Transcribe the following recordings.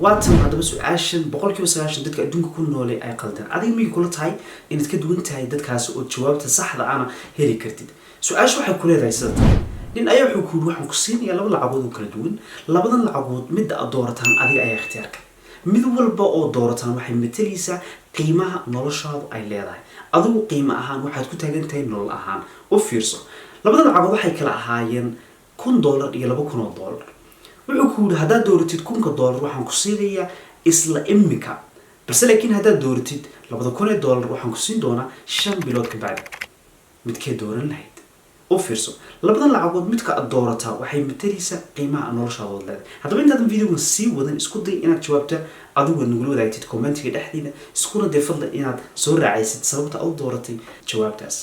Waatan haddaba su-aashan 90% dadka adduunka ku noolay ay qaldeen. Adiga miyay kula tahay inaad ka duwan tahay dadkaasi oo jawaabta saxda ana heli kartid? Su-aasha waxay ku leedahay sida tahay: nin ayaa wuxuu ku yidhi, "Waxaan ku siinayaa laba lacagood oo kala duwan. Labadan lacagood midda aad doorataan adiga ayaa ikhtiyaarka. Mid walba oo doorataan waxay matalaysaa qiimaha noloshaadu ay leedahay. Adigu qiimo ahaan waxaad ku taagan tahay nolol ahaan." U fiirso, labada lacagood waxay kala ahaayeen $1000 iyo $2000. Wuxuu ku yidhi, "Haddaad dooratid $1000, waxaan ku siinayaa isla imika, balse laakiin haddaad dooratid $2000, waxaan ku siin doonaa 5 bilood ka bacdi." Midkee dooran lahayd? U fiirso, labadan lacagood midka aad doorataa waxay matalaysaa qiimaha noloshaadood leedahay. Haddaba intaadan videogan sii wadan, isku day inaad jawaabta adigu nagula wadaagtid commentiga dhexdiida, iskuna dee fadlan inaad soo raacaysid sababta aad u dooratay jawaabtaas.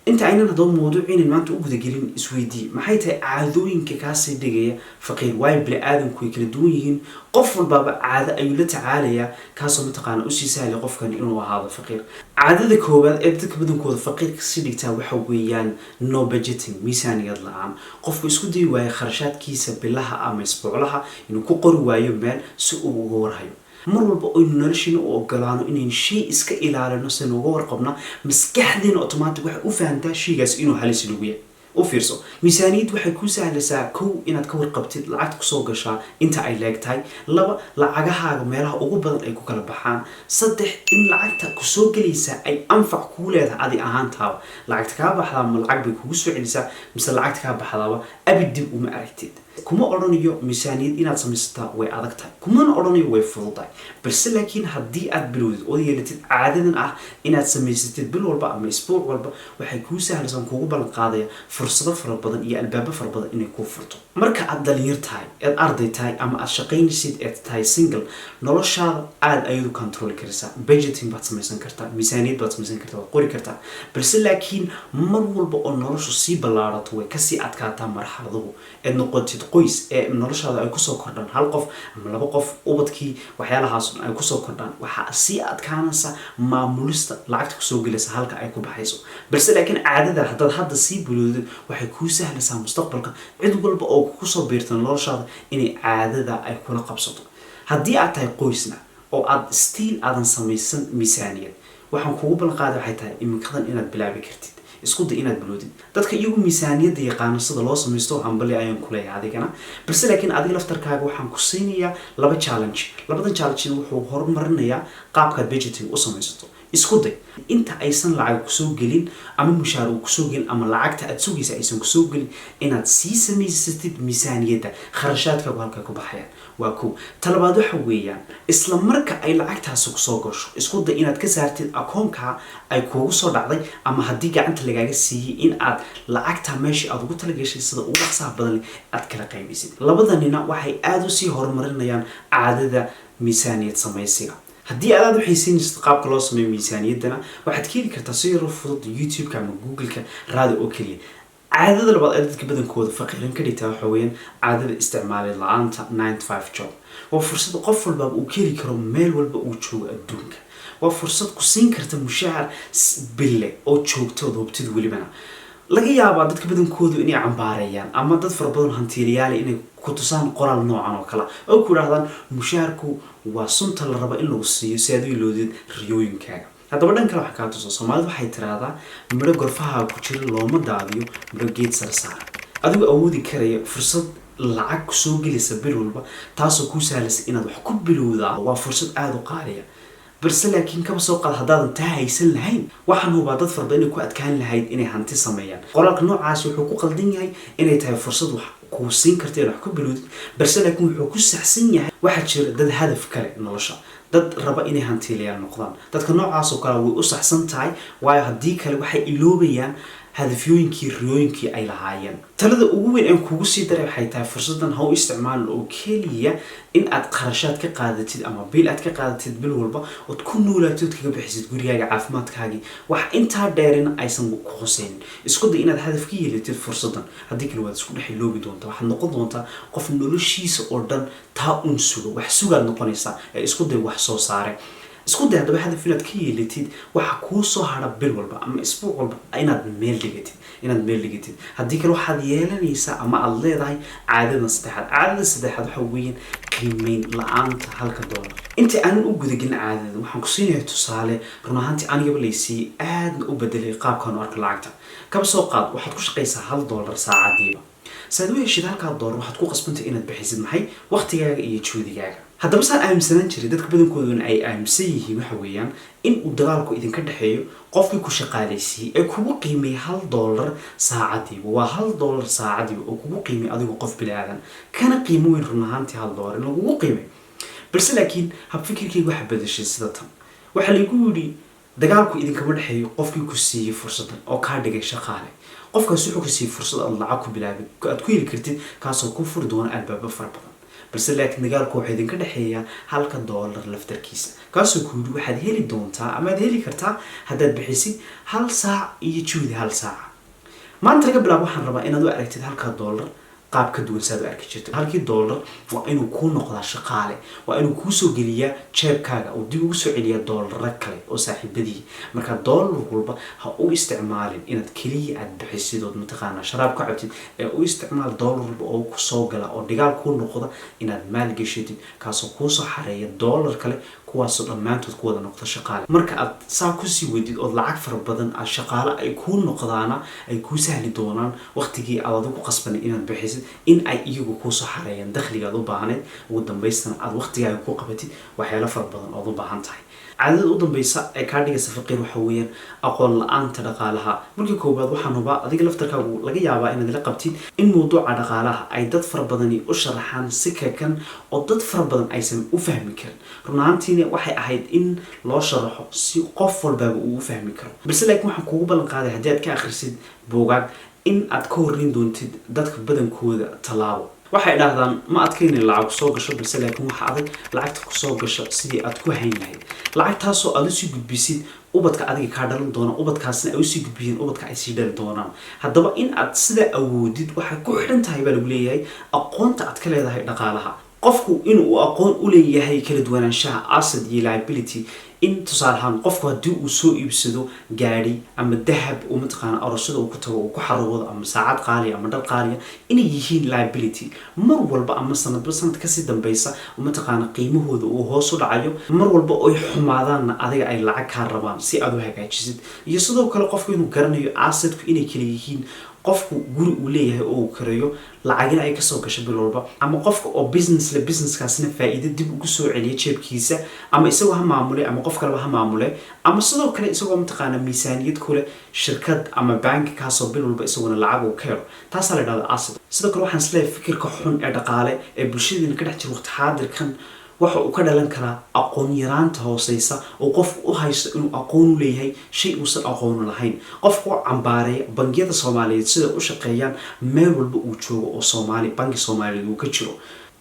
Inta aynan haddaba mawduuciinan maanta u gudagelin, isweydii: maxay tahay caadooyinka kaasii dhigaya faqiir? Waayo bini aadamku way kala duwan yihiin, qof walbaaba caado ayuu la tacaalayaa, kaasoo mataqaana usii sahlay qofkan inuu ahaado faqiir. Caadada koowaad ee dadka badankooda faqiirka sii dhigtaa waxa weeyaan no budgeting, miisaaniyad la-aan. Qofku isku dayi waayo kharashaadkiisa bilaha ama isbuuclaha inuu ku qori waayo meel si uu uga warhayo. Mar walba oynu noloshiina u ogolaano inaynu shay iska ilaalino si uga warqabna, maskaxdeena automatic waxay u fahantaa shaygaas inuu halis lagu yahay. U fiirso, miisaaniyad waxay kuu sahlaysaa: kow, inaad ka warqabtid lacagta kusoo gashaa inta ay leeg tahay; laba, lacagahaaga meelaha ugu badan ay ku kala baxaan; saddex, in lacagta kusoo gelaysaa ay anfac kuu leedahay adi ahaantaaba. Lacagta kaa baxdaa ma lacag bay kugu soo celisaa, mise lacagta kaa baxdaaba abid dib uma aragtid? Kuma odhanayo miisaaniyad inaad samaysataa way adag tahay, kumana odhanayo way fududahay, balse laakiin haddii aad bilowdid ood yeelatid caadadan ah inaad samaysatid bil walba ama isbuuc walba, waxay kuu sahlaysan, kuugu ballan qaadaya fursado fara badan iyo albaabo fara badan inay kuu furto. Marka aad dhalinyar tahay, eed arday tahay ama aad shaqaynaysid, eed tahay single, noloshaada aada ayadu control karaysaa. Budgeting baad samaysan kartaa, miisaaniyad baad samaysan kartaa, waad qori kartaa. Balse laakiin mar walba oo noloshu sii ballaarato, way kasii adkaataa marxaladuhu. Eed noqotid qoys, ee noloshaada ay kusoo kordhaan hal qof ama laba qof, ubadkii, waxyaalahaas ay kusoo kordhaan, waxaa sii adkaanaysa maamulista lacagta kusoo gelaysa halka ay ku baxayso. Balse laakiin caadada haddaad hadda sii bilowdid, waxay kuu sahlaysaa mustaqbalka cid walba oo kusoo biirta noloshaada inay caadada ay kula qabsato. Haddii aad tahay qoysna oo aad still aadan samaysan miisaaniyad, waxaan kugu ballan qaaday waxay tahay iminkadan inaad bilaabi kartid. Isku day inaad bilowdid. Dadka iyagu miisaaniyadda yaqaano sida loo samaysto, hambali ayaan kuleeyahay adigana. Balse laakiin adiga laftarkaaga waxaan ku siinayaa laba challenge. Labadan challenge wuxuu horumarinayaa qaabkaad budgeting u samaysato. Isku day inta aysan lacag kusoo gelin ama mushaar uu kusoo gelin ama lacagta aad sugaysa aysan kusoo gelin inaad sii samaysatid miisaaniyadda kharashaadkaagu halkay ku baxayaan. Waa kow. Talabaad waxa weeyaan, isla marka ay lacagtaasi kusoo gasho, isku day inaad ka saartid akoonka ay kuugu soo dhacday ama haddii gacanta lagaaga siiyey, in aad lacagta meeshii aad ugu talagashay sida ugu dhaqsaha badan aad kala qaybaysid. Labadanina waxay aada usii horumarinayaan caadada miisaaniyad samaysiga. Haddii aad aada u xiiseynaysid qaabka loo sameeyo miisaaniyaddana, waxaad ka heli kartaa si yaro fudud YouTube-ka ama Google-ka raadi oo keliya. Caadada labaad ee dadka badankooda faqiiran ka dhigtaa waxa weeyaan caadada isticmaali la-aanta 9 to 5 job. Waa fursad qof walbaaba uu ka heli karo meel walba uu joogo adduunka. Waa fursad ku siin karta mushaar bille oo joogto ood hubtid. Welibana laga yaabaa dadka badankoodu inay cambaareeyaan ama dad fara badan hantiilayaali inay ku tusaan qoraal noocan oo kale oo ku idhahdaan, "Mushaharku waa sunta la rabo in lagu siiyo si aad u iloodid riyooyinkaaga." Haddaba dhan kale waxaa kaa tuso, Soomaalidu waxay tiraahdaa, "Midho gorfaha ku jira looma daadiyo midho geed sare saara." Adigoo awoodi karaya fursad lacag kusoo gelaysa bil walba, taasoo kuu sahlaysa inaad wax ku bilowdaa, waa fursad aada u qaaliya. Balse laakiin kaba soo qaad haddaadan taa haysan lahayn, waxaan hubaa dad fara badan inay ku adkaan lahayd inay hanti sameeyaan. Qoraalka noocaasi wuxuu ku qaldan yahay inay tahay fursad wax kuu siin karta inaad wax ku bilowdid, balse laakiin wuxuu ku saxsan yahay waxaa jira dad hadaf kale nolosha, dad raba inay hantiilayaal noqdaan. Dadka noocaas oo kale way u saxsan tahay, waayo haddii kale waxay iloobayaan hadafyooyinkii, riyooyinkii ay lahaayeen. Talada ugu weyn aan kugu sii daray waxay tahay, fursaddan ha u isticmaalin oo keliya in aad qarashaad ka qaadatid ama biil aad ka qaadatid bil walba ood ku noolaatid, ood kaga bixisid gurigaaga, caafimaadkaagii, wax intaa dheerina aysan ku khuseynin. Isku day inaad hadaf ka yeelatid fursaddan. Haddii kale waad isku dhex iloobi doontaa, waxaad noqon doontaa qof noloshiisa oo dhan taa un suga, wax sugaad noqonaysaa. Ee isku day wax soo saare. Isku day haddaba hadaf inaad ka yeelatid waxa kuu soo hara bil walba ama isbuuc walba inaad meel dhigatid. Haddii kale waxaad yeelanaysaa ama aada leedahay caadadan saddexaad. Caadada saddexaad waxa weeyaan qiimeyn la-aanta halka dollar. Inta aanan u gudagelin caadada, waxaan ku siinayaa tusaale run ahaantii anigaba laysiiyey, aadna u bedelay qaabkaan u arko lacagta. Kaba soo qaad waxaad ku shaqaysaa $1 saacadiiba. Saad u heshid halkaa dollar, waxaad ku qasbantay inaad bixisid maxay? Waqtigaaga iyo juhdigaaga. Haddaba saan aaminsanaan jiray, dadka badankooduna ay aaminsan yihiin, waxa weeyaan in uu dagaalku idinka dhexeeyo qofkii ku shaqaalaysiiyey ee kugu qiimeeyay $1 saacadiiba. Waa $1 saacadiiba oo kugu qiimay adigu qof bini aadan kana qiimo weyn run ahaantii $1 in lagugu qiimay. Balse laakiin habfikirkayga waxa bedeshay sida tan. Waxaa laygu yidhi, dagaalku idinkama dhexeeyo qofkii ku siiyey fursaddan oo kaa dhigay shaqaale. Qofkaas wuxuu ku siiyey fursad aad lacag ku bilaabi aad ku heli kartid, kaasoo ku furi doona albaabo fara badan. Balse laakiin dagaalku waxaa idinka dhexeeyaa halka dollar laftarkiisa, kaasoo ku yidhi waxaad heli doontaa ama aad heli kartaa haddaad bixisid hal saac iyo juhdi hal saaca. Maanta laga bilaabo waxaan rabaa inaad u aragtid halka dollar qaab ka duwan saad u arki jirto. Halkii dollar waa inuu kuu noqdaa shaqaale, waa inuu kuusoo geliyaa jeebkaaga oo dib ugu soo celiyaa dollara kale oo saaxiibadii. Marka dollar walba ha u isticmaalin inaad keliya aad bixisid ood mataqaanaa sharaab ka cabtid, ee u isticmaal dollar walba oo kusoo gala oo dhigaal kuu noqda inaad maal gashatid, kaasoo kuusoo xareeya dollar kale, kuwaasoo dhammaantood ku wada noqda shaqaale. Marka aad saa kusii wadid ood lacag fara badan aad shaqaale ay kuu noqdaana, ay kuu sahli doonaan waqtigii aad adigu qasbanay inaad bixisid in ay iyagu kuusoo xareeyaan dakhliga aad u baahnayd. Ugu dambaystana aad waqtigaaga ku qabatid waxyaalo fara badan ood u baahan tahay. Caadada u dambeysa ee kaa dhigaysa faqiir waxa weeyaan aqoon la-aanta dhaqaalaha. Markii koowaad, waxaan hubaa adiga laftarkaagu laga yaabaa inaad la qabtid in mawduuca dhaqaalaha ay dad fara badani u sharaxaan si kakan oo dad fara badan aysan u fahmi karin. Run ahaantiina waxay ahayd in loo sharaxo si qof walbaaba uu u fahmi karo. Balse laakiin waxaan kugu ballan qaaday, haddii aad ka akhrisid buugaag, in aad ka horreyn doontid dadka badankooda tallaabo. Waxay dhahdaan, ma adkaynin lacag kusoo gasho, balse laakiin waxa adag lacagta kusoo gasho sidii aad ku hayn lahayd, lacagtaasoo aad usii gudbisid ubadka adiga kaa dhalan doona, ubadkaasna ay usii gudbiyeen ubadka ay sii dhali doonaan. Haddaba in aad sidaa awoodid waxay ku xidhan tahay, baa lagu leeyahay, aqoonta aad ka leedahay dhaqaalaha. Qofku inuu aqoon u leeyahay kala duwanaanshaha asset iyo liability, in tusaale ahaan qofku haddii uu soo iibsado gaadhi ama dahab uu mataqaana aroosyada uu ku tago uu ku xaroodo, ama saacad qaaliya ama dhar qaaliya, inay yihiin liability mar walba ama sanadba sanad kasii dambeysa mataqaana qiimahooda uu hoos u dhacayo, mar walba oy xumaadaanna adiga ay lacag kaa rabaan si aad u hagaajisid. Iyo sidoo kale qofku inuu garanayo assetku inay kala yihiin qofku guri uu leeyahay oo uu kareeyo, lacagina ay kasoo gasho bil walba, ama qofka oo business le, businesskaasina faa'iido dib ugu soo celiya jeebkiisa, ama isagoo ha maamule ama qof kaleba ha maamule, ama sidoo kale isagoo mataqaana miisaaniyad kule shirkad ama bank, kaasoo bil walba isaguna lacag uu ka helo. Taasaa la dhahda asset. Sidoo kale waxaan isleeyahay fikirka xun ee dhaqaale ee bulshadeena ka dhex jira waqti xaadirkan waxa uu ka dhalan karaa aqoon yaraanta hooseysa oo qofku u haysto inuu aqoon u leeyahay shay uusan aqoonu lahayn. Qofku u cambaareeya bangiyada Soomaaliyeed sida u shaqeeyaan, meel walba uu joogo oo Soomaali bangi Soomaaliyeed uu ka jiro.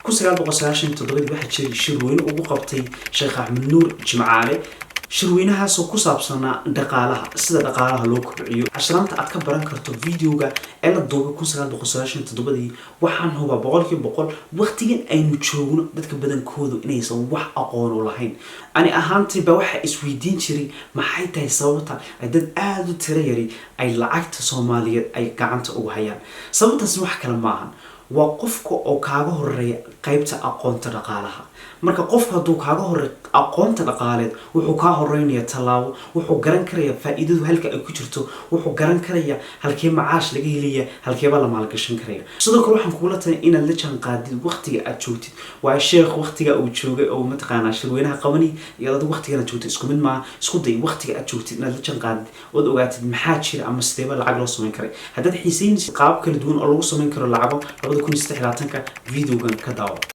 1997-dii waxaa jiray shirweyne ugu qabtay Sheekh Axmed Nuur Jimcaale, shirweynahaasoo ku saabsanaa dhaqaalaha, sida dhaqaalaha loo kobciyo. Casharaanta aad ka baran karto videoga ee la duubay 1997-dii, waxaan hubaa 100% waqtigan aynu joogno dadka badankoodu inaysan wax aqoon u lahayn. Ani ahaantii baa waxaa isweydiin jiray, maxay tahay sababta ay dad aada u tiro yari ay lacagta Soomaaliyeed ay gacanta ugu hayaan? Sababtaasna wax kale maahan, waa qofka oo kaaga horeeya qeybta aqoonta dhaqaalaha. Marka qofku hadduu kaaga horey aqoonta dhaqaaleed, wuxuu kaa horeynaya tallaabo. Wuxuu garan karaya faa'iidadu halka ay ku jirto, wuxuu garan karaya halkee macaash laga helaya, halkeeba la maalgashan karaya. Sidoo kale waxaan kugula talin inaad la jaan qaadid waqtiga aad joogtid. Waayo sheekh waqtiga uu joogay oo mataqaanaa shirweynaha qabani iyo adigu waqtigan aad joogtid isku mid maaha. Isku day waqtiga aad joogtid inaad la jaan qaadid ood ogaatid maxaa jira ama sideeba lacag loo samayn karay. Haddaad xiiseynaysid qaabab kala duwan oo lagu samayn karo lacago 2023-ka, videogan ka daawo.